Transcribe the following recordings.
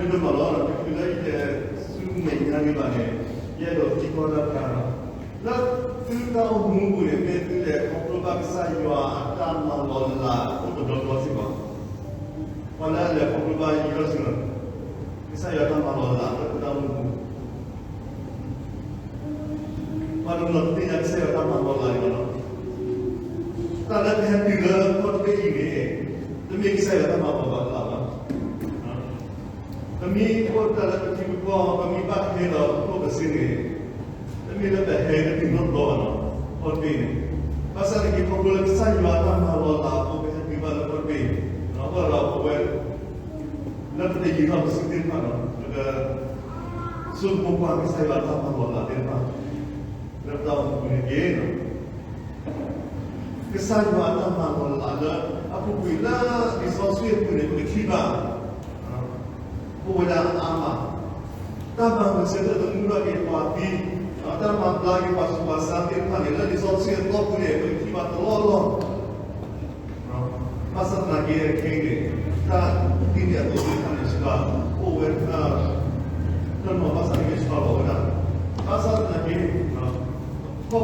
မ့ၢ်တမၤလီၤ တချုးလၢယတဲဆူမဲာ်ညါဒံးဘၣ်န့ၣ်, ယအဲၣ်ဒိးသံကွၢ်တၢ်တခါလီၤ. လၢသုတၢ်အိၣ်မူပူၤန့ၣ် မ့ၢ်သုလဲၤခီဖျိဘၣ်ကစၢ်ယွၤအတၢ်မၤလီၤလးအိၣ်တဘျီဘျီစ့ၢ်ကီး, ပှၤလၢအလဲၤခီဖျိဘၣ်ယံာ်ထီၣ်ဆံးလီၤ, ကစၢ်ယွၤတၢ်မၤလီၤလးလၢသုတၢ်အိၣ်မူပူၤ ပှၤတနီၤတသ့ၣ်ညါကစၢ်ယွၤတၢ်မၤလီၤလးန့ၣ်လီၤ. တၢ်လၢပဟဲတုၤလၢခီၣ်တဘ့ၣ်အံၤန့ၣ် တမ့ၢ်ကစၢ်ယွၤတၢ်မၤလီၤလးဘၣ်. ပမ့ၢ်အိၣ်တၢ်လၢပထံပကီၢ် ပမ့ၢ်ဘၣ်ဟဲဒီးကျိၣ်ပစ့န့ၣ် တမ့ၢ်လၢပဟဲကတုၤနီတဘျီဘၣ်လီၤ, ခီၣ်တဘ့ၣ်န့ၣ်. ဘၣ်ဆၣ်သနာ်က့ ခီဖျိလၢကစၢ်ယွၤတၢ်မၤလီၤလးအဃိ ပဟဲတုၤဘၣ်လၢခီၣ်တဘ့ၣ်န့ၣ်, အဃိဒီးပဝဲ လၢပတယံာ်ထီၣ်ပစုသ့ၣ်တဖၣ်လီၤ, ပက ဆိကမိၣ်ကွၢ်ကစၢ်ယွၤတၢ်မၤလီၤလးသ့ၣ်တဖၣ် လၢပတၢ်အိၣ်မူပူၤန့ၣ်တက့ၢ်. ကစၢ်ယွၤအတၢ်မၤလီၤလးလၢအပူၤကွံာ်လၢလံာ်စီဆှံအပူၤန့ၣ် ပကထံၣ်ဘၣ် အိၣ်ဝဲဒၣ်အါမး, တၢ်မၤဂဲၤဆၢထၢၣ်သမူထီၣ်က့ၤပှၤသံ, တၢ်မၤဘျါက့ၤပှၤဆူးပှၤဆါသ့ၣ်တဖၣ်န့ၣ် လၢလံာ်စီဆှံအသီပူၤန့ၣ် ပကထံၣ်ဘၣ်တလီၢ်လီၢ် ဘၣ်ဆၣ်သနာ်က့ခဲအံၤန့ၣ် တၢ်ဒ်န့ၣ်အသိးသ့ၣ်တဖၣ်န့ၣ် စှၤအိၣ်ဝဲ တနီၤဘၣ်ဆၣ်သနာ်က့ စှၤလီၤဝဲဒၣ်, ဘၣ်ဆၣ်သနာ်က့ ခီဖျိလၢကသံၣ်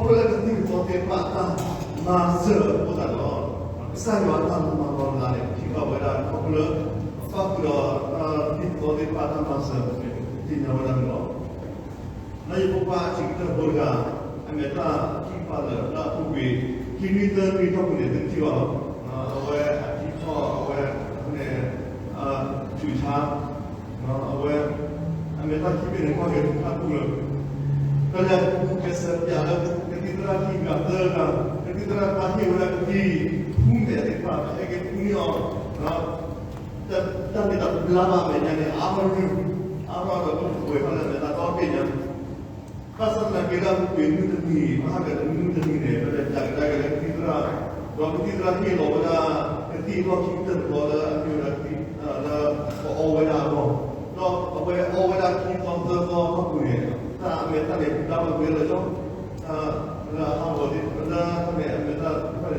ကသီသ့ၣ်တဖၣ်အတၢ်မၤစၢၤအဃိသတးဒီး ကစၢ်ယွၤအတၢ်မၤလီၤလးန့ၣ် ပထံၣ်ဘၣ်ဝဲဒၣ် ခီဖျိလၢ ပၣ်ဃုာ်ဒီးတၢ်သံၣ်ကသီသ့ၣ်တဖၣ်အတၢ်မၤစၢၤ သ့ၣ်ညါဝဲဒၣ်န့ၣ်လီၤ. လၢယဖိခွါအဆံးကတၢၢ်ဖိတဂၤ အမဲာ်တၢ်ထံၣ်ဖးလၢာ်လၢအပူၤကွံာ် ခံနွံသၢနွံထီၣ်ပူၤန့ၣ် သုထံၣ်ဘၣ်လီၤ. အဝဲအထံၣ်ထီၣ်အဝဲန့ၣ် ထုးဆါ အဝဲ အမဲာ်တၢ်ခံဘ့ၣ်န့ၣ် ကွၢ်က့ၤထူၣ်ဖးထူလၢာ်, ပလဲၤပူၤကစၢၢ်ပၠးလၢ ကသံၣ်သရၣ်ခံဂၤသၢဂၤ, ကသံၣ်သရၣ်တဖၣ်ဟ့ၣ်ဝဲဒၣ်ကသံၣ် ဖူမဲာ်သ့ၣ်တဖၣ် ပဟဲက့ၤဖူန့ၢ်အီၤ တၢ်မ့ၢ်တၢ်ပျါဘၣ်အမဲာ်ညါန့ၣ် အါထီၣ်ရူၢ် အါထီၣ်ဒီးပဝဲဖးလၢအမဲာ်တၢ်ဒီဘ့ၣ်ညါ, ဘၣ်ဆၣ်သနာ်က့လၢအပူၤကွံာ်မုၢ်တနံၤ မဟါကတနံၤမုၢ်တနံၤန့ၣ် ပလဲၤ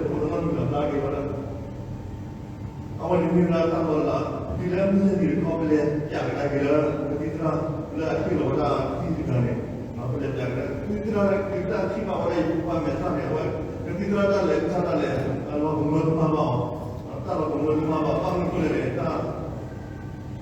ပၠးကဒါက့ၤလၢကသံၣ်သရၣ်, ဒီးကသံၣ်သရၣ်ဟ့ၣ်လီၤဝဲဒၣ် ကသံၣ်အလီၢ်ခံကတၢၢ်တဘျီလၢအမ့ၢ်ဝဲဒၣ်ကသံၣ် လၢပအီဝဲဒၣ်အဂီၢ်, ဒီးအဝဲအီဝဲဒၣ်ခံသီသၢသီအဖီခိၣ်န့ၣ် တၢ်အမဲာ်တၢ်န့ၣ် ပျါလီၤက့ၤလၢာ်လီၤ, လၢအဟးဂီၤသ့ၣ် လၢအမဲာ်တၢ်တဖၣ်န့ၣ် တအိၣ်နီတမံၤလီၤ ပျါက့ၤဝဲဒၣ် အဝဲန့ၣ်မ့ၢ်ဝဲဒၣ်တၢ်လီၤလး, တုၤလၢမုၢ်နံၤတခီ ပလဲၤပၠးကဒါက့ၤလၢ ကသံၣ်သရၣ်လၢ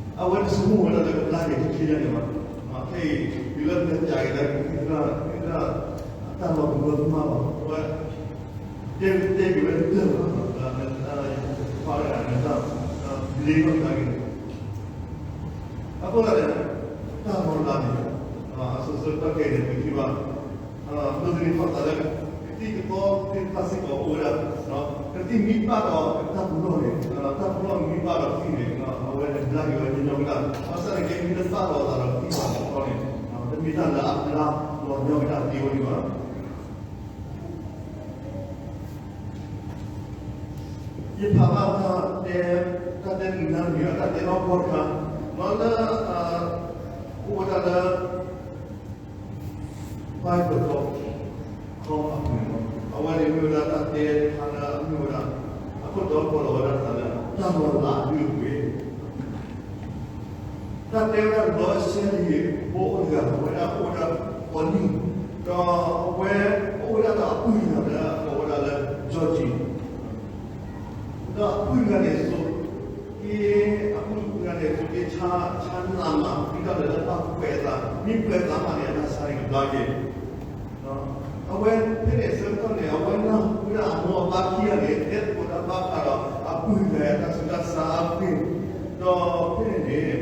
အဟ့ၣ်လီၤဝဲဒၣ်ကသံၣ်တဂၤန့ၣ်, ပလဲၤပၠးကဒါ ကသံၣ်သရၣ် တုၤလၢအထံၣ်ဘၣ်ဝဲဒၣ်ယဖိခွါမဲာ်တၢ်န့ၣ် အဝဲ ကသံၣ်သရၣ်တၢ်လဲၤကစၢ်တၢ်လဲၤ အလီၤကမၢကမၣ်ဘၣ်အီၤ, တၢ်လီၤကမၢကမၣ်ဘၣ် ဘၣ်မနုၤအဃိလဲၣ်န့ၣ် တၢ် အဝဲတဆိကမိၣ်ဝဲဒၣ်လၢကဘျါက့ၤခဲခဲညါန့ၣ်ဘၣ်. ခဲအံၤ တုၤလၢပလဲၤပၠးကဒါက့ၤ ကသံၣ်သရၣ် ကသံၣ်သရၣ် တၢ်လီၤကမၢကမၣ်ဘၣ် အဝဲ တဲတဲက့ၤဝဲတဖျၢၣ်ဘၣ်, ယဖိခွါတဂၤန့ၣ် တၢ်ဘျါဘၣ်ကဒါက့ၤန့ၣ် အဃိသတးန့ၣ် တၢ်လီၤလးန့ၣ် အစိၤစိၤတဖၣ်ခဲအံၤန့ၣ် ပထံၣ်ဘၣ် မုၢ်တနံၤဖီသးလၢ ကသံၣ်ကသီသ့ၣ်တဖၣ်စ့ၢ်ကီးအိၣ်ဝဲဒၣ်, ကသံၣ်မ့ၢ်ဘၣ်ဒီးတၢ်ပူၤလီၢ်န့ၣ်, တၢ်ပူၤလီၢ်မ့ၢ်ဘၣ်ဒီးကသံၣ်န့ၣ် အဝဲန့ၣ်ဘျါက့ၤဝဲညီညီကဒၣ်, ဘၣ်ဆၣ်သနာ်က့ မ့ၢ်တဘၣ်လီၤသးဒီးကသံၣ်ဘၣ်တခီန့ၣ် တမ့ၢ်တၢ်လၢအဘျါလီၤညီကဒၣ်သ့ဝဲန့ၣ်ဘၣ်. ယဖးဘၣ်တၢ်တဲ, တၢ်တဲမုာ်နၢ်မုာ် တၢ်တဲထီၣ်ကီတခါ, လၢ အိၣ်ဝဲဒၣ်လၢ Bible dot com အပူၤန့ၣ်လီၤ. အဝဲန့ၣ်မ့ၢ်ဝဲဒၣ်တၢ်တဲတခါလၢအမ့ၢ်ဝဲဒၣ် အခိၣ်တီကိးလီၤဝဲဒၣ်တၢ်လၢ တၢ်လီၤလးအဒုအပှ့ၤ တၢ်တဲဝဲဒၣ်တဘျီ ရှဲလံၤဖိအိၣ်တဂၤ အဝဲဒၣ်အိၣ်ဝဲဒၣ်ပှၤနံၣ်, ဒီးအဝဲအိၣ်ဝဲဒၣ်ဒီးအပုၢ်တဂၤလၢအကိးဝဲဒၣ်လၢ Georgie ဒီးအပုၢ်တဂၤန့ၣ် စိာ်က့, အပုၢ်တဂၤန့ၣ် စိာ်က့ဆါ, ဆါနးမး ဒ်သိးဒီးလၢဘၣ်ကွဲးအသး, မ့ၢ်ကွဲးအသးမးန့ၣ် အတၢ်ဆါန့ၣ်ကဘျါက့ၤ အဝဲဖဲန့ၣ်အဆၢကတီၢ်န့ၣ် အဝဲနၢ်ဟူဝဲဒၣ်အမိၢ်အပၢ်ခံဂၤန့ၣ် တဲသကိးတၢ်ဘၣ်ဃးဒီးအပုၢ်တဂၤအတၢ်ဆူးတၢ်ဆါအဂ့ၢ်, ဒီးဖဲန့ၣ်န့ၣ်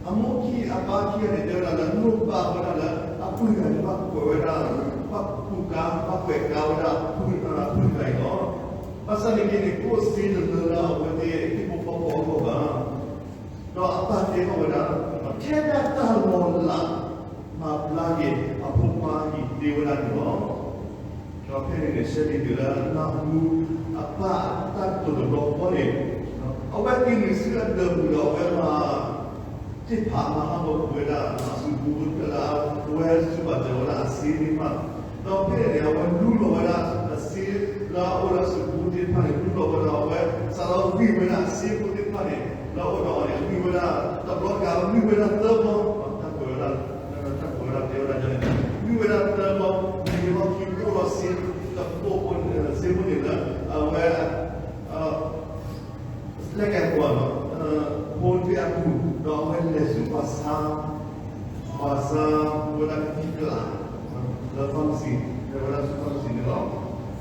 အမိၢ်ခံအပၢ်ခံဂၤန့ၣ် တဲဝဲဒၣ်လၢ လိၣ်ဘၣ်ဝဲဒၣ်လၢ အပုၢ်တဂၤန့ၣ် ဘၣ်ကွဲးဝဲဒၣ်, ဘၣ်ကူးကါ, ဘၣ်ကွဲးကါဝဲဒၣ်အပုၢ်တဂၤအံၤလီၤ. ဘၣ်ဆၣ်န့ၣ်က့န့ၣ် ကိးစ့တလၢလၢအဝဲသ့ၣ်ဟံၣ်ဖိဃီဖိအဂီၢ်ဘၣ်. ဒီးအပၢ်တဲထီၣ်ဝဲဒၣ် ထဲဒၣ်တၢ်လီၤလး မၤဘျါက့ၤအဖိခွါအံၤသ့ဝဲဒၣ်န့ၣ်လီၤ. ဒီးဖဲန့ၣ်န့ၣ် ရှဲလံၤတုၤလၢနၢ်ဟူအပၢ်အတၢ်ကတိၤတဘျီဃီန့ၣ် အဝဲက့ၤနုာ်ဆူအဒၢးပူၤဒီးအဝဲမၤ သ့ၣ်ဖးမၤဟးဂီၤကွံာ်ဝဲဒၣ် အစုပူၤလၢ အဝဲစူၢ်ဘၣ်စၢၤဝဲဒၣ်အစ့သ့ၣ်တဖၣ်, ဒီးဖဲန့ၣ်န့ၣ် အဝဲလူလီၤဝဲဒၣ်အစ့လၢအအိၣ်လၢအစုပူၤသ့ၣ်တဖၣ်န့ၣ် လူလီၤဝဲဒီးအဝဲစးထီၣ်ဂံၢ်ဝဲဒၣ်အစ့ဖိသ့ၣ်တဖၣ်န့ၣ် လၢအအိၣ်ဒီးအီၤန့ၣ် မံဝဲဒၣ် တဘျီတဂၤ မံဝဲဒၣ်သၢဘျီ, တၢ်ကွဲးဝဲဒၣ်, တၢ်ကွဲးဝဲဒၣ်တဲဝဲဒၣ်န့ၣ် မံဝဲဒၣ်သၢဘျီ, မံဝဲလီၢ်ခံ အိၣ်ဒီးစ့ တဘိဘိ စ့ဖိန့ၣ်လၢ အဝဲ လဲၤကဲၤပှၤ ဖိထွဲအပူၤ ဒီးအဝဲလဲၤဆူပှၤဆါ ပှၤဆါဝဲဒၣ်ကသံၣ်ကလၤ လၢ pharmacy, လဲၤဝဲဒၣ်ဆူ pharmacy န့ၣ်လီၤ.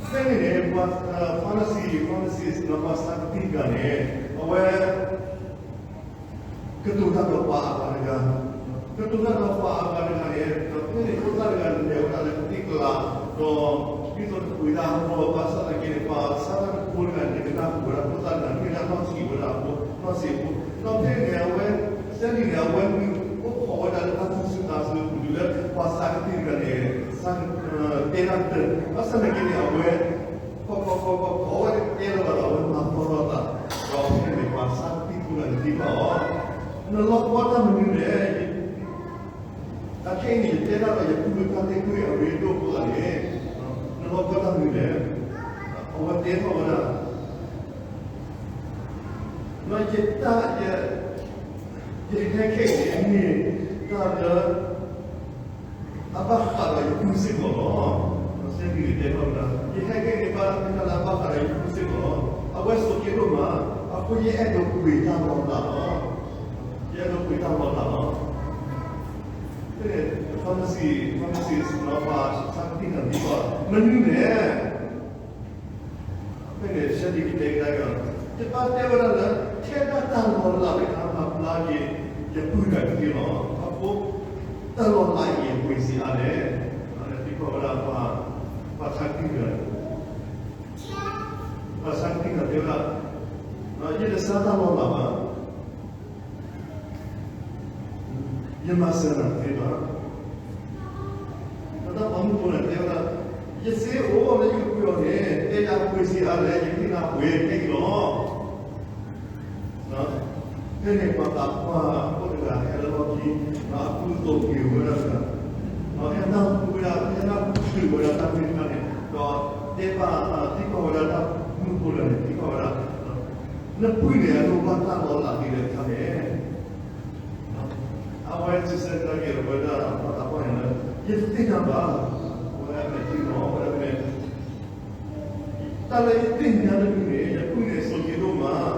ဖဲန့ၣ်န့ၣ် ပှၤ pharmacy, pharmacist န့ၣ် ပှၤဆါကသံၣ်တဂၤန့ၣ် အဝဲ ကတိၤတၢ်ဒီးပှၤအပၢ်တဂၤ, ကတိၤတၢ်ဒီးပှၤအပၢ်တဂၤန့ၣ် ဒီးဖဲန့ၣ်ဖိသၣ်တဂၤန့ၣ် လဲၤဝဲဒၣ်လၢကသံၣ်ကလၤ ဒီး ဒ်သိးတပှ့ၤတၢ်အဂီၢ် ဘၣ်ဆၣ်သနာ်က့န့ၣ် ပှၤဆါတၢ်ဖိတဂၤန့ၣ် ကနၢ်ဟူဝဲဒၣ်ဖိသၣ်တဂၤ မ့ၢ်ဒၣ်နီၢ်ဆံးဝဲဒၣ်အဖိ, နီၢ်ဆံးအဖိ, ဒီးဖဲန့ၣ်န့ၣ် အဝဲ စဲလံန့ၣ် အဝဲမ့ၢ်အိၣ်ခိးဝဲဒၣ်လၢတၢ်သူၣ်ဆူၣ်သးဆူ ပူၤဒုးလၢ ပှၤဆါကသံၣ်တဂၤန့ၣ် ဆါ တဲတၢ်ကတၢၢ် ဘၣ်ဆၣ်သနာ်က့န့ၣ် အဝဲ ကီကီကီကီ ခိးဝဲတကဲလၢၤဘၣ်ဒီး အဝဲမၤသီထီၣ်အသး, ဒီးဖဲန့ၣ်န့ၣ် ပှၤဆါကသံၣ်ဖိတဂၤန့ၣ်သံကွၢ်အီၤ, နလီၢ်ကီတၢ်မနုၤလဲၣ်. အခဲအံၤန့ၣ် ယတဲတၢ်ဒီး ယပုၢ်ဝဲၢ်တၢ်သ့ၣ်ကွံာ်အရ့ဒိၣ်အဃိသတးန့ၣ် နလီၢ်ကီတၢ်မနုၤလဲၣ်. အဝဲတဲထီၣ်ဝဲဒၣ် ဒီးယတၢ် ယ ယဟဲခဲအံၤန့ၣ် မ့ၢ်တၢ်လၢ အဘၣ်ဃးဒီးယပုၢ်စ့ၢ်ကီးလီၤ. စဲလံန့ၣ်တဲထီၣ်ဝဲဒၣ် ယဟဲခဲအံၤန့ၣ် ဘၣ်မ့ၢ်တၢ်လၢအဘၣ်ဃးဒီးယပုၢ်စ့ၢ်ကီးလီၤ. အဝဲဆိးက့ဒိၣ်မး, အဃိယအဲၣ်ဒိးပှ့ၤတၢ်လီၤလးလီၤ. ယအဲၣ်ဒိးပှ့ၤတၢ်လီၤလးလီၤ. ဖဲန့ၣ် pharmacy, pharmacist န့ၣ် ပှၤဆါကသံၣ်တဂၤန့ၣ်သံကွၢ် မနုၤလဲၣ်. ဖဲန့ၣ် စဲလံကတဲကဒါက့ၤအီၤ, ယဘၣ်တဲဝဲဒၣ်လၢ ထဲဒၣ်တၢ်လီၤလးတခါ မၤဘျါက့ၤ ယပုၢ်တဂၤတက့ၢ်လီၤ. အဃိ တၢ်လီၤလးအံၤ ယပှ့ၤဆံးအါလဲၣ်. သံကွၢ်ဝဲဒၣ် ပှၤဆါကသံၣ်တဂၤ, ပှၤဆါကသံၣ်တဂၤတဲဝဲဒၣ်, ယတဆါတၢ်လီၤလးဘၣ်. ယမၤစၢၤနၤတသ့ဘၣ်. ဒီးတၢ်ပိာ်မုၣ်ဖိန့ၣ်တဲဝဲဒၣ်, ယစ့အိၣ်လၢယကပှ့ၤအီၤန့ၣ် တဲယၤပှ့ၤဆံးအါလဲၣ်, ယကဟ့ၣ်နၤပှ့ၤခဲအံၤလီၤ. ဖဲန့ၣ်ပှၤသးပှၢ်ဖိတဂၤဟဲလၢလီၢ်ခံ, ဒီးအကူအသိးက့ၤဝဲဒၣ်တဂၤ, ဒီးဟဲနၢ်ဟူဝဲဒၣ်, ဟဲနၢ်ဟူဝဲဒၣ်တၢ်မ့ၢ်တၢ်န့ၣ်, ဒီးတဲဘၣ်သံကွၢ်ဝဲဒၣ်တၢ်ပိာ်မုၣ်ဖိတဂၤန့ၣ် သံကွၢ်ဝဲဒၣ်, နပုၢ်န့ၣ် အလိၣ်ဘၣ်တၢ်လီၤလးဒ်လဲၣ်တခါလဲၣ်. အဝဲစံးဆၢကဒါက့ၤဝဲဒၣ်ပှၤသးပှၢ်န့ၣ်လၢ ယတသ့ၣ်ညါဘၣ်. အဝဲအမဲာ်ထံနီၤ အဝဲဒၣ်မ့ၢ် တၢ်လၢယသ့ၣ်ညါတမံၤန့ၣ် ယပုၢ်န့ၣ်ဆိးက့ဒိၣ်မး,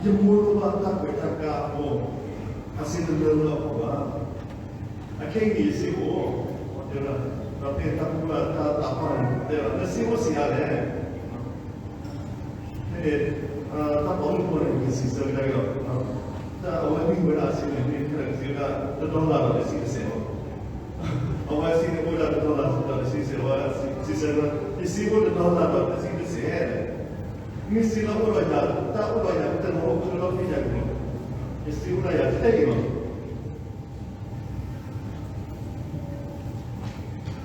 ယမိၢ်လိၣ်ဘၣ်တၢ်ကွဲးတၢ်ကါအဃိ, အစ့တလၢလၢအဃိဘၣ်. အခဲအံၤန့ၣ်ယစ့အိၣ်, တဲဝဲဒၣ်, ဒီးဖဲတၢ်ပိာ်မုၣ်တၢ်သးပှၢ်န့ၣ် တဲဝဲဒၣ် နစ့အိၣ်ဆံးအါလဲၣ်. ဖဲန့ၣ် တၢ်ပိာ်မုၣ်ဖိန့ၣ် ကစံးဆၢကဒါက့ၤဒီး, အဝဲမ့ၢ်ဝဲဒၣ်အစ့န့ၣ် မ့ၢ်ကစံးဝဲဒၣ် တဒီလၣ်ဒီးတဆံတစဲးလီၤ. အဝဲအစ့န့ၣ်အိၣ်ဝဲဒၣ်တဒီလၣ်ဒီးတဆံတစဲး, အဝဲစံးဆၢ, ယစ့အိၣ်တဒီလၣ်ဒီးတဆံတစဲး, မ့ၢ်စ့လၢအိၣ်ဒီးယၤ, တၢ်အိၣ်ဒီးယၤ တနီၤအိၣ်ခဲလၢာ်ဖဲယၤက့ၤလီၤ. ယစ့အိၣ်ဒီးယၤထဲအံၤလီၤ.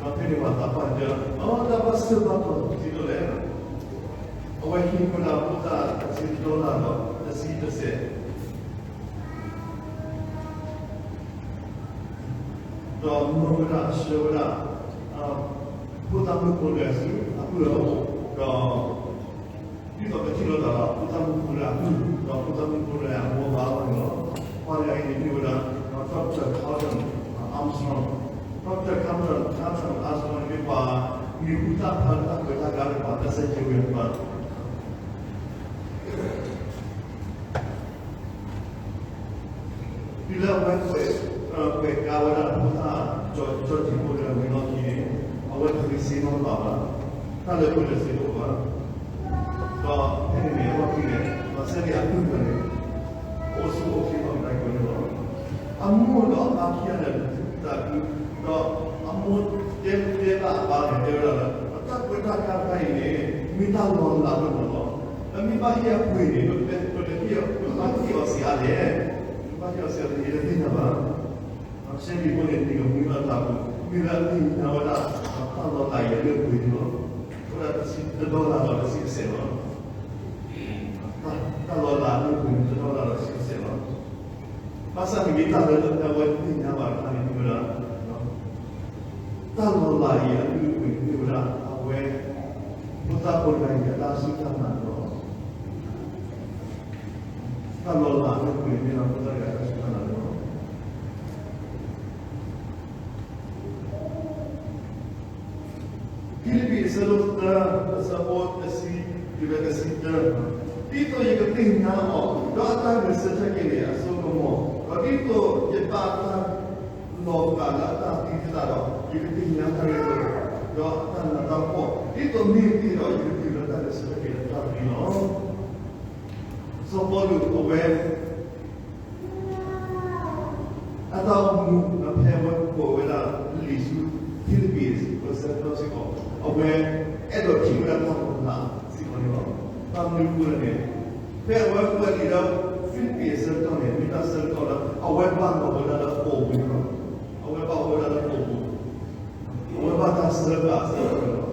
ဒီးဖဲန့ၣ်ပှၤသးပှၢ်တဲ, အတၢ်ဘၣ်စၢၤဘၣ်တီၤဒ်လဲၣ်. အဝဲဟံးဝဲဒၣ်ဖိသၣ်တဆံတဒီလၣ်ဒီးတဆံတစဲး, ဒီးမၢဝဲဒၣ်ဆှၢဝဲဒၣ် ဖိသၣ်မုၣ်ဖိတဂၤဆူအပုၢ်အအိၣ်, ဒီး ဒ်သိးကထံၣ်လိာ်သးဒီးဖိသၣ်မုၣ်ဖိတဂၤအပုၢ်, ဒီးဖိသၣ်မုၣ်ဖိတဂၤအမိၢ်အပၢ်အဂီၢ်န့ၣ်လီၤ. ပှၤတဂၤအံၤန့ၣ်မ့ၢ်ဝဲဒၣ် Doctor Carlton Armstrong, Doctor Carlton, Carlton Armstrong န့ၣ်မ့ၢ်ပှၤမံၤဟူသၣ်ဖျါလၢတၢ်ကွဲးတၢ်ကါလၢပှၤတၢ်ဆဲးကျိးဝဲတဖၣ် တုၤလၢအဝဲကွဲး, ကွဲးကါဝဲဒၣ်ဖိသၣ် ကၠီကၠီကၠံဖိတဂၤဝံၤလီၢ်ခံန့ၣ်, အဝဲတဃ့စ့နီတဘျီဘၣ်, တၢ်လၢအဃ့စ့တအိၣ်ဘၣ်. ဒီးဖဲန့ၣ်န့ၣ် အလီၢ်ခံန့ၣ် ပှၤစဲလံအပုၢ်တဂၤန့ၣ် အိၣ်ဆူၣ်အိၣ်ချ့ထီၣ်ကဒါက့ၤန့ၣ်လီၤ. အမိၢ်ဒီးအပၢ်ခံဂၤန့ၣ် သးခု, ဒီးအမိၢ်တဲတဲဘၣ်အပၢ်န့ၣ် တဲဝဲဒၣ်လၢ အတၢ်ကွဲးတၢ်ကါတခါအံၤန့ၣ် မ့ၢ်တၢ်လီၤလးဒိၣ်မးလီၤ. ပမ့ၢ်ဘၣ်ဟ့ၣ်အပှ့ၤန့ၣ် ပကဘၣ်ဟ့ၣ်အီၤဆံးအါလဲၣ်. ပဘၣ်ဟ့ၣ်အီၤဆံးအါလဲၣ် ယတသ့ၣ်ညါဘၣ်. စဲလံဖိန့ၣ် နံၤကမှံဘၣ်သးပူၤ မ့ၢ်လၢအသ့ၣ်ညါဝဲဒၣ် တၢ်လီၤလးအံၤအလုၢ်အပှ့ၤန့ၣ်လီၤ. အဃိဒၣ်တဆံတဒီလၣ်ဒီးတဆံတစဲးလီၤ. တၢ်လီၤလးအလုၢ်အပှ့ၤန့ၣ် တဒီလၣ်ဒီးတဆံတစဲးလီၤ. ဘၣ်ဆၣ်န့ၣ်မ့ၢ်တၢ်လၢ အဝဲတသ့ၣ်ညါဘၣ်တခါန့ၣ်မ့ၢ်ဝဲဒၣ် တၢ်လီၤလးအံၤအလုၢ်အပှ့ၤန့ၣ်မ့ၢ်ဝဲဒၣ် အဝဲ ဖိသၣ်ဖိတဂၤအံၤအတၢ်စူၢ်တၢ်နာ်န့ၣ်လီၤ. တၢ်လီၤလးလၢပှဲၤန့ၣ်လီၤ ဖိသၣ်တဂၤတၢ်စူၢ်တၢ်နာ်လီၤ. ဖံလံးပံးအဆၢဒိၣ်သၢ အဆၢဖိတဆံ တုၤလၢတဆံတၢ, ဒ်သိးယကသ့ၣ်ညါအီၤ, ဒီးအတၢ်ဂဲၤဆၢထၢၣ်က့ၤန့ၣ် အစိကမီၤ, ဒီးဒ်သိးယဘၣ်တၢ်လီၤဂာ်လၢအတၢ်သံသတးဒီး ယကသ့ၣ်ညါတၢ်ဂ့ၢ်အသိး, ဒီးအတၢ်နးတၢ်ဖှီၣ်, ဒ်သိးမ့ၢ်သ့ဒီး ယကတုၤလၢတၢ်ဂဲၤဆၢထၢၣ်က့ၤလၢတၢ်သံလီၤ. စီၤပီလူးအဝဲ အတၢ်အိၣ်မူ ဖဲအဝဲကွဲးဝဲဒၣ်လံာ်ဆူဖံလံးပံးအဆၢကတီၢ်စ့ၢ်ကီး, အဝဲအဲၣ်ဒိးထံၣ်ဝဲဒၣ်တၢ်လီၤလးစ့ၢ်ကီးန့ၣ်လီၤ. ဘၣ်မနုၤအဃိလဲၣ်န့ၣ်, ဖဲအဝဲကွဲးလံာ်လၢဖံလံးပံးအဆၢကတီၢ်န့ၣ် မ့ၢ်တၢ်ဆၢကတီၢ်လၢအဝဲဘၣ်လီၤဝဲဒၣ်လၢအပူၤကွံာ်န့ၣ်လီၤ. အဝဲဘၣ်အိၣ်ဝဲဒၣ်လၢအပူၤကွံာ် အဝဲဘၣ်တၢ်စၢဃာ်အဆၢကတီၢ်န့ၣ်လီၤ.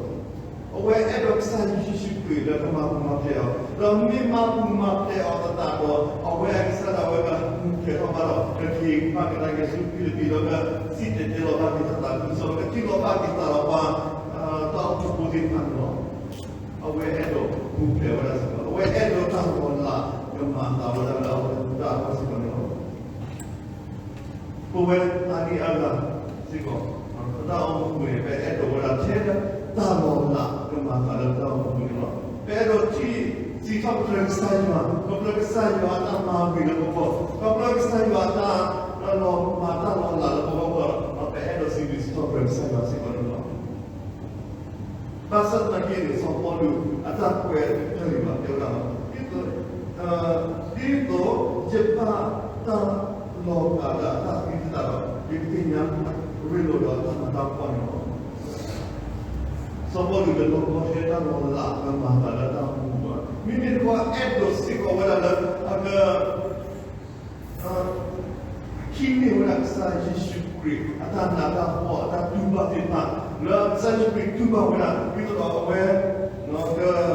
အဝဲအဲၣ်ဒိးကစၢ်ယ့ၣ်ၡူးခရံာ်လၢကမၤပူၤမၤဖျဲးအီၤ, ဒီးမ့ၢ်မၤပူၤမၤဖျဲးအီၤသတးဒီး အဝဲအကစၢ်ဒၣ်ဝဲကမၤကဲထီၣ်ဘၣ်ဒီး ကက့ၤဘၣ်ကဒါက့ၤဆူဖံလံးပံးဒီး ကစံၣ်တဲၤတဲလီၤဘၣ်က့ၤတၢ်သးခုကစီၣ်, ကထံၣ်လီၤဘၣ်က့ၤသးဒီးပှၤ တၢ်အိၣ်ဖှိၣ်ဖိသ့ၣ်တဖၣ်န့ၣ်လီၤ. အဝဲအဲၣ်ဒိးပူၤဖျဲးဝဲဒၣ်စ့ၢ်ကီး, အဝဲအဲၣ်ဒိးတၢ်လီၤလးကမၤအသးဝဲဒၣ်လၢအဝဲသ့ၣ်အဂီၢ်စ့ၢ်ကီးန့ၣ်လီၤ. ပဝဲအါဒံအါဂၤစ့ၢ်ကီး ပတၢ်အိၣ်မူပူၤန့ၣ် ပအဲၣ်ဒိးဝဲဒၣ်ထဲလၢတၢ်လီၤလးကမၤအသးလၢပတၢ်အိၣ်မူပူၤန့ၣ်လီၤ. ပအဲၣ်ဒိးထံၣ်စံးထီၣ်ပတြၢၤကစၢ်ယွၤ, ပတြၢၤကစၢ်ယွၤအတၢ်မၤဂ့ၤလၢပဂီၢ်, ပတြၢၤကစၢ်ယွၤအတၢ်လီၤမၤတၢ်လီၤလးလၢပဂီၢ်ဒီး ပအဲၣ်ဒိးစံးဘျုးစံးထီၣ်ပတြၢၤကစၢ်ယွၤစ့ၢ်ကီးန့ၣ်လီၤ. ဘၣ်ဆၣ်သနာ်က့န့ၣ် စီၤပီလူးအတၢ်ကွဲးတဖျၢၣ်န့ၣ်ဘၣ်တဲဝဲဒၣ်လီၤ. ဒ်သိး ဒ်သိးယဘၣ်တၢ်လီၤဂာ်လၢအတၢ်သံသတးဒီး ယကသ့ၣ်ညါရ့လိာ်ဒီးအတၢ်နးတၢ်ဖှီၣ်န့ၣ်လီၤ. စီၤပီလူးတလီကီထဲတၢ်လီၤလးလၢမၤသးလၢတၢ်အိၣ်မူပူၤဘၣ်. မ့မ့ၢ်တခီအဲၣ်ဒိးစ့ၢ်ကီးဝဲဒၣ်လၢအက ဟံးန့ၢ်ဝဲဒၣ်ကစၢ်ယ့ၣ်ၡူးခရံာ် အတၢ်နးတၢ်ဖှီၣ် အတၢ်တူၢ်ဘၣ်သ့ၣ်တဖၣ် လၢကစၢ်ယ့ၣ်ၡူးခရံာ်တူၢ်ဘၣ်ဝဲဒၣ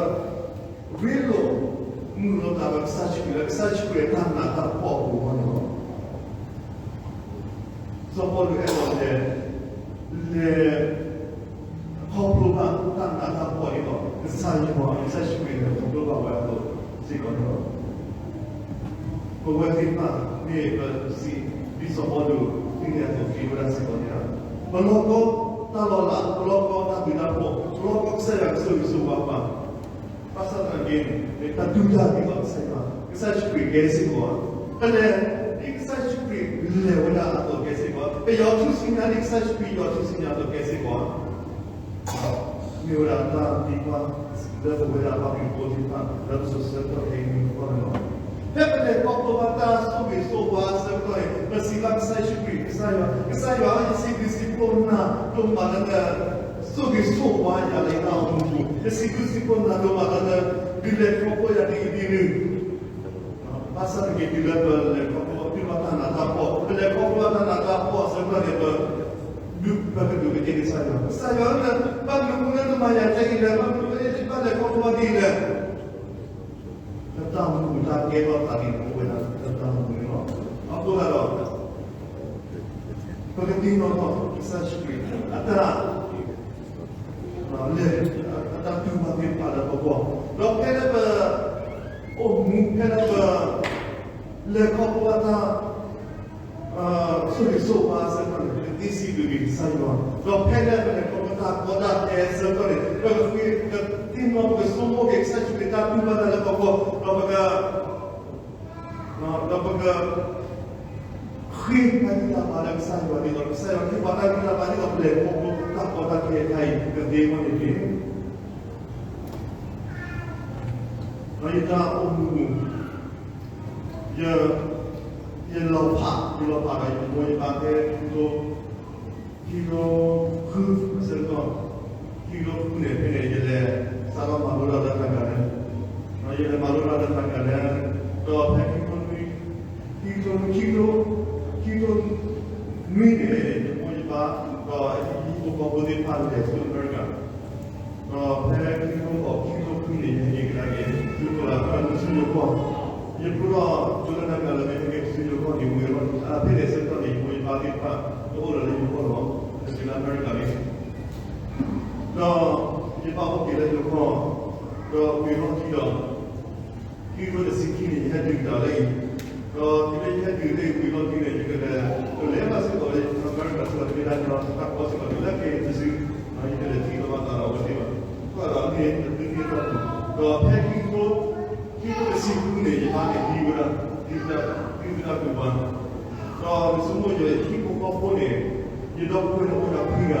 ် ဒ်သိးဒီးအဝဲ က ရ့လိာ်မုာ်လိာ်သးဒီးကစၢ်ယ့ၣ်ၡူးခရံာ် လၢကစၢ်ယ့ၣ်ၡူးခရံာ်အတၢ်နးတၢ်ဖှီၣ်အပူၤအဂီၢ်န့ၣ်လီၤ. စီၤပီလူးအဲၣ်ဒိးလဲၤ လဲၤ ခီဖျိဘၣ်တၢ်နးတၢ်ဖှီၣ်ဒ်သိး ကစၢ်ယွၤ ကစၢ်ယ့ၣ်ၡူးခရံာ်လဲၤခီဖျိဘၣ်ဝဲအသိးစ့ၢ်ကီးန့ၣ်လီၤ. ပဝဲသ့ၣ်တဖၣ်မ့ၢ်ပစံး ဒ်စီၤပီလူးသ့ၣ်ညါအသိး သ့ဝဲဒၣ်စ့ၢ်ကီးန့ၣ်လီၤ. ပလီၢ်ကီတၢ်လီၤလး, ပလီၢ်ကီတၢ်ဘျုးတၢ်ဖှိၣ်, ပလီၢ်ကီကစၢ်ယွၤကဆိၣ်ဂ့ၤဆိၣ်ဝါပှၤ ဘၣ်ဆၣ်သနာ်က့န့ၣ် တၢ်တူၢ်တၢ်သံဒီးကစၢ်ယွၤ, ကစၢ်ယ့ၣ်ၡူးခရံာ်ကဲစ့ၢ်ကီးဧါ. ပလဲၤ ဒ်ကစၢ်ယ့ၣ်ၡူးခရံာ်လဲၤဝဲဒၣ်အသိးကဲစ့ၢ်ကီးဧါ. ပယီၤထူၣ်စုညါ ဒ်ကစၢ်ယ့ၣ်ၡူးခရံာ်ယီၤထူၣ်စုညါအသိးကဲစ့ၢ်ကီးဧါ. မ့ၢ်ဝဲဒၣ်တၢ်သံကွၢ်လၢပဝဲဒၣ်ပှၤခရံာ်ဖိသ့ၣ်တဖၣ် လၢပစိၤဆၢကတီၢ်ခဲအံၤန့ၣ်လီၤ. ဖဲပလဲၤခီဖျိဘၣ်တၢ်ဆိၣ်ဂ့ၤဆိၣ်ဝါအဆၢကတီၢ်န့ၣ် ပစံးဘၣ်ကစၢ်ယ့ၣ်ၡူးခရံာ်, ကစၢ်ယွၤ, ကစၢ်ယွၤဧၢ, ယစံးဘျုးစံးဖှိၣ်နၤဒိၣ်မးလၢန ဆိၣ်ဂ့ၤဆိၣ်ဝါယၤလၢယတၢ်အိၣ်မူပူၤ, ယစံးဘျုးစံးဖှိၣ်နၤဒိၣ်မးလၢန ဒုးလဲၤခီဖျိယၤဒ်အံၤဒ်နုၤ, ဘၣ်ဆၣ်သနာ်က့တုၤလၢပလဲၤခီဖျိဘၣ်တၢ်နးတၢ်ဖှီၣ်, ပလဲၤခီဖျိဘၣ်တၢ်နးတၢ်ဖှီၣ်အဆၢကတီၢ်န့ၣ် ပ ဒုးပကဒုးကဲက့ၤကစၢ်ယွၤ, ကစၢ်ယွၤဧၢ, ဘၣ်မနုၤဃိလၢနမၤယၤဒ်အံၤလဲၣ်, ဘၣ်မနုၤဃိလၢယဘၣ်လဲၤခီဖျိဘၣ်ဒ်အံၤလဲၣ်. လၢတၢ်အိၣ်မူအတၢ်ကဲထီၣ်သးန့ၣ် အိၣ်ဝဲဒၣ်လၢတၢ်အိၣ်မူန့ၣ်လီၤ. အဃိသတးဒီး ပကသ့ၣ်နီၣ်ထီၣ်ကစၢ်ယ့ၣ်ၡူးခရံာ်အတၢ် လဲၤ အတၢ်တူၢ်ဘၣ်သ့ၣ်တဖၣ်လၢပဂီၢ်, ဒီးဖဲလၢပ အိၣ်မူဖဲလၢပ လဲၤခီဖျိဘၣ်တၢ် ဆိၣ်ဂ့ၤဆိၣ်ဝါအဆၢကတီၢ်န့ၣ် ပကသ့စံးဘျုးက့ၤကစၢ်ယွၤ, ဒီးဖဲလၢပလဲၤခီဖျိတၢ်ကီတၢ်ခဲအဆၢကတီၢ်န့ၣ် ပကဃ့ ပကသ့ၣ်နီၣ် ပကဆိကမိၣ်က့ၤကစၢ်ယ့ၣ်ၡူးခရံာ်တၢ်တူၢ်ဘၣ်တၢ်လၢပဂီၢ်, ဒီးပက ဒီးပက ဃ့တၢ်ဂံၢ်တၢ်ဘါလၢကစၢ်ယွၤဒ်သိး ကစၢ်ယွၤဟ့ၣ်ပှၤတၢ်ဂံၢ်တၢ်ဘါဒ်သိး ပလဲၤခီဖျိတၢ်ကီတၢ်ခဲတခါအံၤ ကသ့အဂီၢ်န့ၣ်တက့ၢ်. ဒီးယတၢ်အိၣ်မူပူၤ ယ ယလီၤဖး ယလီၤဖးဒီးယမိၢ်ယပၢ်ဖဲခံကထိ ခံကထိဃုအဆၢကတီၢ်, ခံကထိဃုန့ၣ် ဖဲန့ၣ် ယလဲၤစးထီၣ်မၤလိတၢ်လၢတၢ်ကၤလၢ, ဒီးယလဲၤမၤလိတၢ်လၢတၢ်ကၤလၢ, ဒီးဖဲခံကထိနွံ, ခံကထိ, ခံကထိ, ခံကထိနွံန့ၣ် ယမိၢ်ယပၢ် ဒီးယဟံၣ်ဖိဃီဖိသ့ၣ်တဖၣ်လဲၤဆူအမဲရကၤ ဒီးဖဲခံကထိဃိး ခံကထိခွံန့ၣ် ယဟဲက့ၤကဒါက့ၤ ဆူကီၢ်လၢ ဆူယိၤကီၢ်, ယဖျိထီၣ်ကၠိလၢတၢ်ကၤလၢ မ့ၢ်ဟဲက့ၤဆူယိၤကီၢ်န့ၣ် ဝံၤအလီၢ်ခံ ဖဲန့ၣ်အဆၢကတီၢ်န့ၣ် ယမိၢ်ယပၢ်သ့ၣ်တဖၣ် တအိၣ်လၢၤလၢယိၤကီၢ်လီၤ, တတုၤလၢအမဲရကၤလံ. ဒီးယဘၣ်အိၣ်က့ၤလၢယိၤကီၢ်, ဒီးဝံၤအလီၢ်ခံဒီး ခံကထိတဆံခံန့ၣ် ယဟဲဒုးတၢ်လၢအံၤ ဒီးတုၤလၢယဟဲတုၤလၢဝံၤလီၢ်ခံန့ၣ် ယကလဲၤ ကလဲၤဘၣ်စ့ၢ်ကီးလၢ America စ့ၢ်ကီး တမ့ၢ်ဒၣ်တၢ်ကီစ့ၢ်ကီး တုၤလၢက့ၤတစု ယကလဲၤထံၣ်လိာ်ဘၣ်သးဒီးအဝဲသ့ၣ်ဘၣ်. အဃိဒီးမ့ၢ်တသ့တၢ်ပူၤ ဒီးဖဲခံကထိ ခံကထိတဆံဃုန့ၣ် ယပၢ်န့ၣ်ဟံးဝဲဒၣ် ဒ်သဒၣ်ဒ်သဒၣ်ကွံာ်ပှၤ ဒီးမ့ၢ်ဆိကမိၣ်ယဟံၣ်ဖိဃီဖိန့ၣ် ယဒီပုၢ်ဝဲၢ်န့ၣ်အိၣ်ဝဲဒၣ်ခွံဂၤ,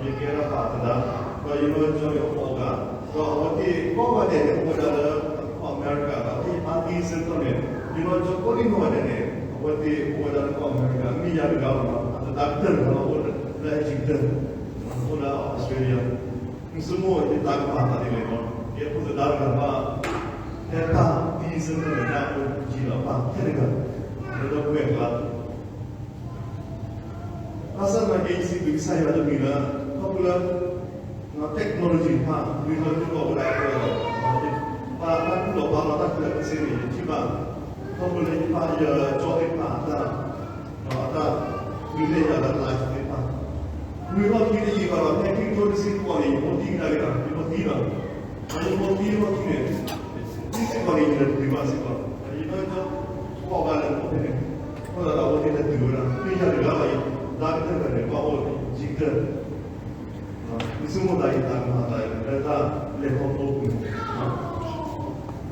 ယကဲဒၣ်ပၢ်သဒါ, ဒီးယနီၢ်ကစၢ်န့ၣ်အိၣ်ဃိးဂၤ, ဒီးအဝဲသ့ၣ်ကိးဂၤဒဲးန့ၣ် အိၣ်ဝဲဒၣ်လၢကီၢ်အမဲရကၤ, ဒီးဖဲယပၢ်သံဆၢကတီၢ်န့ၣ် ယနီၢ်ကစၢ်ကိးဒံနီၢ်ဂၤဒဲးန့ၣ် အဝဲသ့ၣ်အိၣ်ဝဲဒၣ်လၢကီၢ်အမဲရကၤ, မ့ၢ်ယၤတဂၤလီၤ, အသဒါကတၢၢ်တဂၤလီၤ အိၣ်လၢ Edmonton, အိၣ်လၢ Australia. မ့ၢ်ဆိကမိၣ်ယသးကမၤသးဒ်လဲၣ်န့ၣ် ယဖိသဒါတဂၤဘၣ်, ဖဲပၢ်သံဆၢကတီၢ်န့ၣ် ယအိၣ်ယံၤလီၤပၢ်ထဲတဂၤ, လၢဒီပုၢ်ဝဲၢ်အကျါ ဘၣ်ဆၣ်သနာ်က့ယစံးဘျုးကစၢ်ယွၤတမံၤလၢ ခီဖျိလၢ technology တဖၣ် ဂ့ၤထီၣ်ဒိၣ်ထီၣ်ဝဲဒၣ်အဃိဒီး ပှၤတၢ်ကူၣ်လီၤဘါလီၤတၢ်ခဲလၢာ်ခဲဆ့န့ၣ် ယထံၣ်ဘၣ်, ခီဖျိလၢယပၢ်ယကၠီသ့ၣ်တဖၣ်အတၢ် ဒီးအတၢ်မ့ၢ်တဲယၤလၢ live သ့ၣ်တဖၣ်, ဝံၤလီၢ်ခံတယံာ်ဘၣ်ဒီး ဖဲခံကထိတဆံဃိးန့ၣ် ယမိၢ်သံကဒါက့ၤဒီး ယမိၢ်သံဒီး ယမိၢ်သံလီၢ်ခံန့ၣ် သံစ့ၢ်ကီးန့ၣ် ယလဲၤတုၤဘၣ်စ့ၢ်ကီး, ယနီၢ်ကစၢ်ကိးဂၤလဲၤအိၣ်ဖဲန့ၣ်, အဃိသတးဒီးအဝဲသ့ၣ်လဲၤတုၤဝဲဒၣ် မ့ၢ်ယၤတဂၤလီၤ ယသဒါကတၢၢ်တဂၤန့ၣ် ဘၣ်အိၣ်ယံၤကတၢၢ် မ့ၢ်ဆိကမိၣ်သးယသးကမၤသးလၢတၢ်လဲၤခီဖျိပူၤ,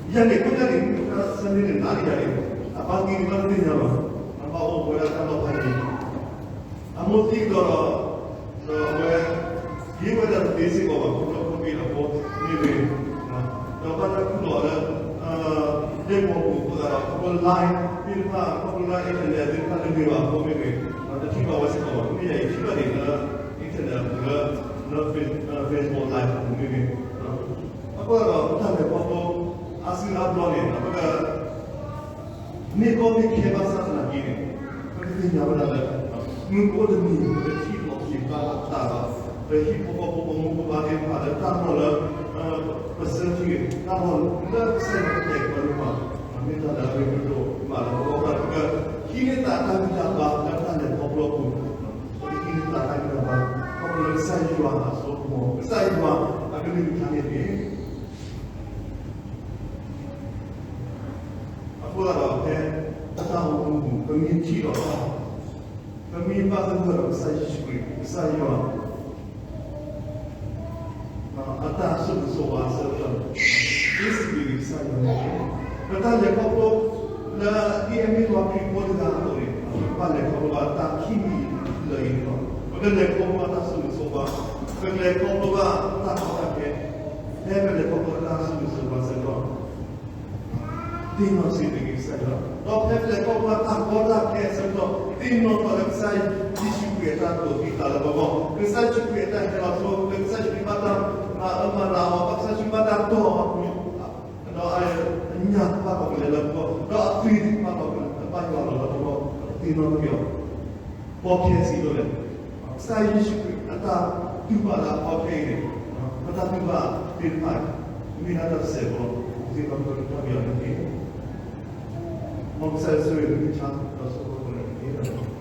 ယၤန့ၣ် ခိၣ်ယၤန့ၣ် Sunday န့ၣ် နၤဒီးယၤန့ၣ် အပၢ်သံန့ၣ်ဘၣ်တသ့ၣ်ညါဘၣ်, အဘၣ်အိၣ်ဝဲဒၣ်တၢ်လီၢ်ဖးယံၤ, အမိၢ်သံကဒီးဒီး ဒီးအဝဲ ဟံးဝဲဒၣ်တသ့စ့ၢ်ကီးဘၣ် ခီဖျိ COVID အဃိ မ့ၢ်ဂ့ၤ, ဒီးဘၣ်တၢ်ကူၣ်လီၤလၢ ဒဲကဝီၤပူၤအဃိသတးဒီး ခီဖျိ line သ့ၣ်တဖၣ် ခီဖျိလၢ internet သ့ၣ်တဖၣ်တဂ့ၤဘၣ်အဃိ မ့ၢ်ဂ့ၤ, တထံၣ်ဘၣ်ဝဲစ့ၢ်ကီးဘၣ်, မ့ၢ်ယၤအံၤထံၣ်ဘၣ်န့ၣ်လၢ internet အပူၤလၢ လၢ Facebook live အပူၤမ့ၢ်ဂ့ၤ, အဃိသတးဒီး ပတၢ်လဲၤခီဖျိ အါစုအါဘျီန့ၣ် ပက မ့ၢ်ကီမ့ၢ်ခဲဘၣ်ဆၣ်သနာ်က့န့ၣ် ပကသ့ၣ်ညါဝဲဒၣ်လၢ မုၢ်ကအိၣ်တနံၤ ပကထံၣ်လိာ်က့ၤဘၣ်လိာ်သးဒီး ပဟံၣ်ဖိဃီဖိ ပမိၢ်ပပၢ်သ့ၣ်တဖၣ်လၢတၢ်လီၢ်လၢ ပဆၢထံၣ်တၢ်လီၢ်လၢကစၢ်ယွၤကတဲာ်ကတီၤန့ၣ် မ့ၢ်တၢ်လၢအရ့ဒိၣ်မးလၢပဂီၢ် ပကဟံးန့ၢ်သးတၢ်ဂံၢ်တၢ်ဘါလၢတၢ်လဲၤခီဖျိအပူၤ, ပကဟံးန့ၢ်သးတၢ်ဂံၢ်တၢ်ဘါ ခီဖျိလၢကစၢ်ယွၤအစိကမီၤ ကစၢ်ယွၤအကလုၢ်ကထါန့ၣ်တက့ၢ်. အဃိသတးဒီးဖဲ ပတၢ်အိၣ်မူပူၤ ပမ့ၢ်ထံၣ်လိာ်သး, ပမ့ၢ်ဘၣ်သဂၢၢ်ဒီးကစၢ်ယ့ၣ်ၡူးခရံာ် ကစၢ်ယွၤ အတၢ်ဆိၣ်ဂ့ၤဆိၣ်ဝါအဆၢကတီၢ်န့ၣ် ဒ်စံးဘျုးက့ၤကစၢ်ယွၤန့ၣ်တက့ၢ်. ပတၢ်လဲၤခီဖျိလၢဒ်အမ့ၢ်ပှၤခရံာ်ဖိတဂၤအသိးန့ၣ် ပကဘၣ်လဲၤခီဖျိဘၣ်တၢ်ခံမံၤလၢာ်အံၤန့ၣ်လီၤ. ပကလဲၤခီဖျိဘၣ်တၢ်ဆိၣ်ဂ့ၤဆိၣ်ဝါ, ပကလဲၤခီဖျိဘၣ်တၢ်ကီတၢ်ခဲ, ဖဲပလဲၤခီဖျိတၢ်ဆိၣ်ဂ့ၤဆိၣ်ဝါအဆၢကတီၢ် သ့ၣ်နီၣ်စံးဘျုးက့ၤကစၢ်ယွၤ, ဒီးဖဲပလဲၤခီဖျိဘၣ်တၢ်ကီတၢ်ခဲအဆၢကတီၢ် သ့ၣ်နီၣ်ထီၣ်လၢကစၢ်ယ့ၣ်ၡူးခရံာ်အတၢ်ဒိးသံသးလၢပဂီၢ်, ကစၢ်ယ့ၣ်ၡူးခရံာ်အတၢ်ဟဲလီၤဆိ, ကစၢ်ယ့ၣ်ၡူးခရံာ်ဘၣ်တၢ်မၤအၢမၤနးအီၤ, ကစၢ်ယ့ၣ်ၡူးခရံာ်ဘၣ်တၢ်တီၢ်အီၤ, ဒီးအညၣ်ဘၣ်လီၤကလဲၤလၢပဂီၢ်, ဒီးအသွံၣ်ဘၣ်လီၤကလဲၤဘၣ်ယွၤလီၤလၢပဂီၢ်, သ့ၣ်နီၣ်ထီၣ်က့ၤအီၤ ဘီခဲဆံးဒိၣ်လဲၣ်, ကစၢ်ယ့ၣ်ၡူးခရံာ်အတၢ်တူၢ်ဘၣ်လၢအဘီခဲအံၤန့ၣ်, ပတၢ်တူၢ်ဘၣ်သ့ၣ်တဖၣ် မ့ၢ်ဒၣ်တၢ်တစဲးဖိလီၤ, ပကသ့ၣ်နီၣ်ထီၣ်က့ၤအီၤန့ၣ်တက့ၢ်. မ်ကစၢ်ယွၤဆိၣ်ဂ့ၤသုတက့ၢ်, ဒီးဆိၣ်ဂ့ၤပှၤကိးဂၤဒဲးတက့ၢ်.